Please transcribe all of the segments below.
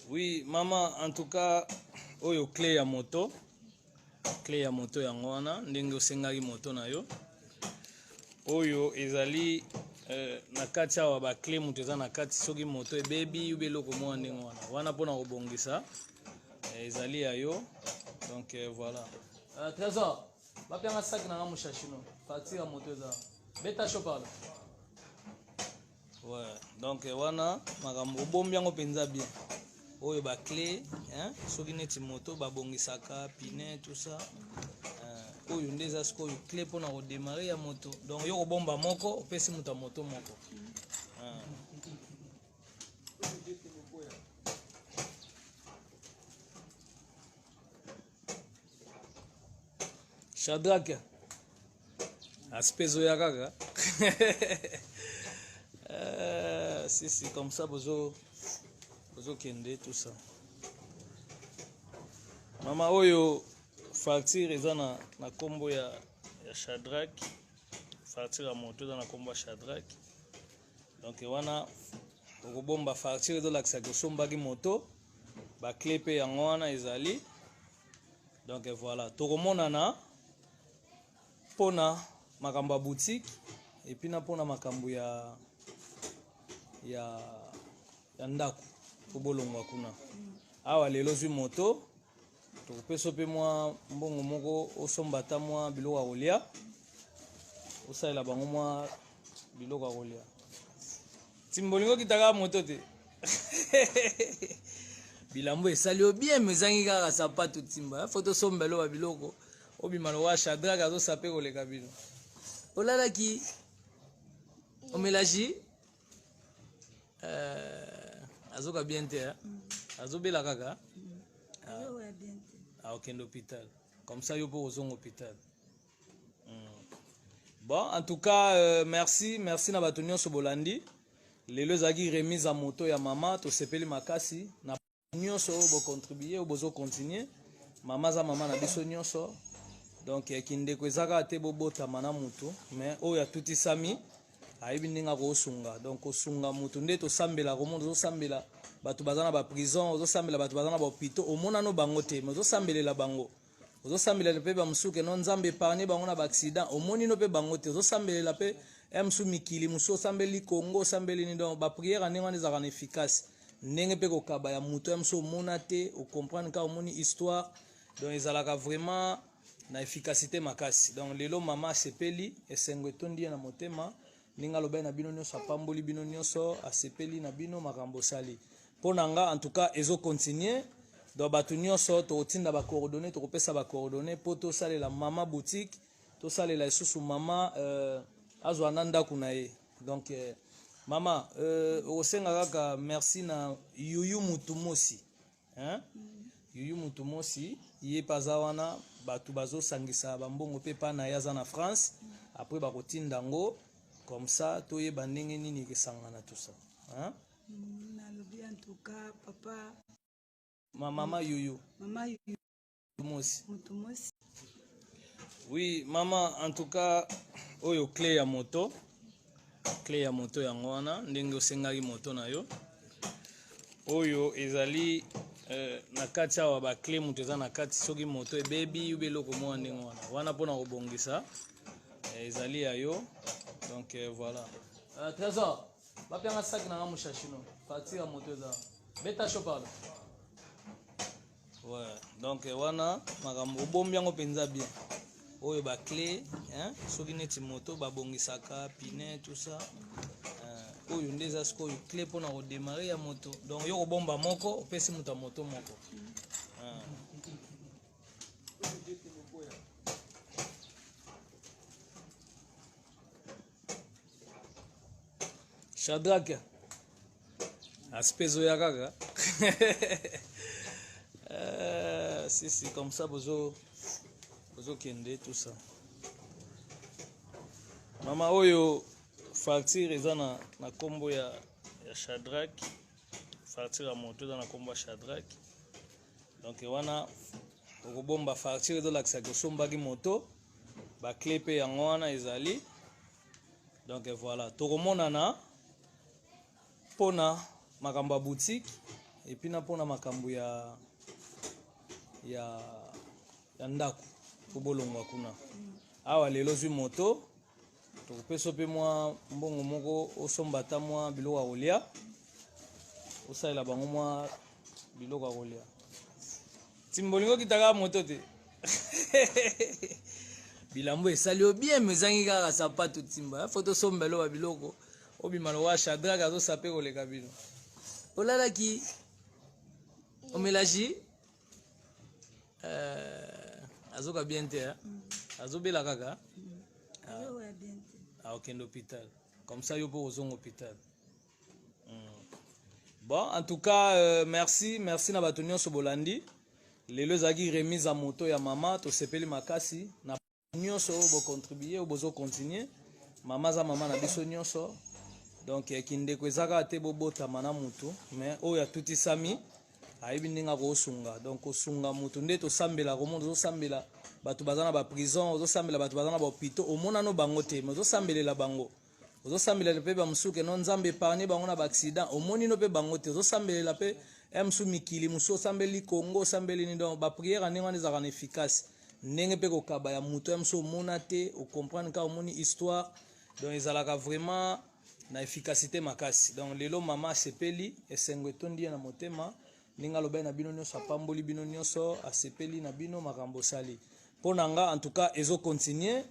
Oui, maman, en tout cas, oyo clé ya moto. Clé ya moto yango wana ndenge osengaki moto na yo. Oyo ezali euh, na kati awa ba clé moto eza na kati soki moto ebebi ube eloko mwa ndenge wana. Wana mpona kobongisa eh, ezali ya yo. Donc euh, voilà. Euh, Trésor, bapianga saki na nga mushashino. Facture ya moto eza. Beta chaud par là. Ouais, donc eh, wana makambo obombi yango mpenza bien oyo ba clé hein, soki neti moto babongisaka pine tout ça euh, oyo nde eza sikoyo clé mpona kodemare ya moto donc yo kobomba moko opesi moto ya moto moko euh. Shadrack aspect ezoya kaka euh, si si comme ça bozo bozokende tout ça mama oyo facture eza na, na kombo ya, ya Shadrack facture ya moto eza na kombo ya Shadrack donc wana okobomba facture ezolakisa ke osombaki moto ba clé mpe yango wana ezali donc voilà tokomonana mpona makambo ya boutique epuis na mpona makambo ya ya ya ndako mpo bolongwa kuna awa lelo ozwi moto tokopesa mpe mwa mbongo moko osomba ata mwa biloko ya kolia osalela bango mwa biloko ya kolia timba olingi okitaka moto te bilambo esali yo bien me ezangi kaka sapato timba fo tosombela ba biloko obima lokola Shadrack azosape koleka bino olalaki omelagi euh, azoka bien te eh? Azobela kaka ah, akokende hôpital comme ça yo mpo kozonga hôpital. Bon, en tout cas, euh, merci, merci na bato nyonso bolandi. Lelo ezalaki remise ya moto ya mama, tosepeli makasi na nyonso oyo bocontribue oyo bozo continuer. Mama aza mama na biso nyonso. Donc eh, kindeko eza kaka te bobotama na motu, mais oyo atutisami ayebi ndenge akosunga. Donc kosunga motu nde tosambela, komona ozosambela bato baza na ba prison, ozosambela bato baza na ba hôpitaux, omonano bango te, mais ozosambelela bango. Ozosambelela mpe bamosusu ke no Nzambe épargne bango na baaccident, omoni no mpe bango te, ozosambelela mpe ya mosusu mikili mosusu, osambeli Congo, osambeli nini. Donc baprière ya ndenge wana ezalaka na efficace ndenge mpe kokaba ya moto ya mosusu omona te, ocomprendre kaka omoni histoire, donc ezalaka vraiment na efficacité makasi. Donc lelo mama asepeli, esengo etondi ye na motema ndenge alobaki na bino nyonso, apamboli bino nyonso, asepeli na bino makambo osali mpo na nga. En tout cas ezo continuer, donc bato nyonso tokotinda bacoordonnées, tokopesa bacoordonnées mpo tosalela mama boutique, tosalela lisusu mama euh, azwa na ndako na ye. Donc euh, mama euh, okosenga kaka merci na Yuyu Mutu Mosi, hein? Yuyu Mutu Mosi ye mpe aza wana, bato bazosangisa bambongo mpe epai na ye aza na France, après bakotinda yango comme ça toyeba ndenge nini ekesangana tout ça, hein? Nalobi en tout cas papa Ma mama Yuyu mama Yuyu Mosi. Mutu Mosi. Oui, mama, en tout cas oyo clé ya moto, clé ya moto yango wana ndenge osengaki moto na yo. Oyo ezali euh, na kati awa ba clé moto eza na kati soki moto ebebi ube eloko mwa ndenge wana wana mpona kobongisa eh, ezali ya yo. Donc euh, voilà. Euh, Trésor, bapianga saki na nga mushashino facture ya moto eza beta chaud par là. Ouais, donc eh, wana makambo obombi yango mpenza bien oyo ba clé hein, soki neti moto babongisaka pine tout ça euh, oyo nde eza sikoyo clé mpona kodemare ya moto donc yo kobomba moko opesi moto ya moto moko euh. Shadrack aspect ezoya kaka euh, si si comme ça bozo bozokende tout ça. Mama oyo facture eza na, na kombo ya, ya Shadrack, facture ya moto eza na kombo ya Shadrack. Donc wana okobomba facture ezolakisa ke osombaki moto, ba clé mpe yango wana ezali. Donc voilà, tokomonana mpona makambo ya boutique Et puis na mpona makambo ya ndako po bolongwa kuna. Awa lelo ozwi moto, tokopesa mpe mwa mbongo moko, osomba ata mwa biloko ya kolia, osalela bango mwa biloko ya kolia. Timba, olingi okitaka moto te? Bilambo esali yo bien, mais ezangi kaka sapato. Timba, fo tosombela ba biloko, obima lokola Shadrak azosape koleka bino. Olalaki, omelagi, azoka bien te, eh? Azobela kaka. Azokoya bien te. Akokende hôpital comme ça, yo mpo kozonga hôpital. Bon, en tout cas, merci, merci na bato nyonso bolandi. Lelo ezalaki remise ya moto ya mama. Tosepeli makasi na nyonso oyo bocontribue, oyo bozocontinue. Mama aza mama na biso nyonso. Donc kindeko eza kaka te bobotama na mutu, mais oyo atutisami ayebi ndenge akosunga. Donc kosunga mutu nde tosambelaka. Omona, ozosambela bato baza na baprison, ozosambela bato baza na bahôpitaux, omonano bango te, mais ozosambelela bango. Ozosambelela mpe bamosusu que no Nzambe épargne bango na baaccident, omoni no mpe bango te. Ozosambelela mpe ya mosusu, mikili mosusu, osambeli Congo, osambeli nini. Donc baprière ya ndenge wana ezalaka na efficace, ndenge mpe kokaba ya moto ya mosusu omona te, ocomprendre kaka omoni histoire. Donc ezalaka vraiment na efficacité makasi. Donc lelo mama asepeli, esengo etondi ye na motema ndenge alobaki na bino nyonso, apamboli bino nyonso, asepeli na bino makambo osali mpo na nga. En tout cas, ezocontinue.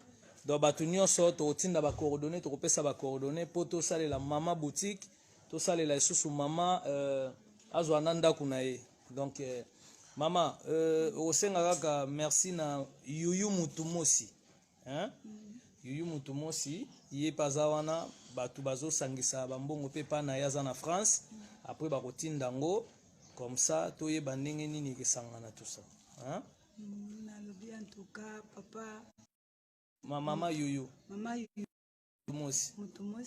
Donc bato nyonso, tokotinda bacoordonnées, tokopesa bacoordonnées mpo tosalela mama boutique, tosalela lisusu mama azwa na ndako na ye. Donc mama, okosenga kaka merci na Yuyu Mutu Mosi, hein? Yuyu Mutu Mosi, ye mpe aza wana. Bato bazosangisa bambongo mpe epai na ye, aza na France. Après bakotinda yango comme ça, toyeba ndenge nini ekesangana, tout ça, hein? Nalobi en tout cas, papa. Mama Yuyu. Mama Yuyu. Mosi. Mutu Mosi.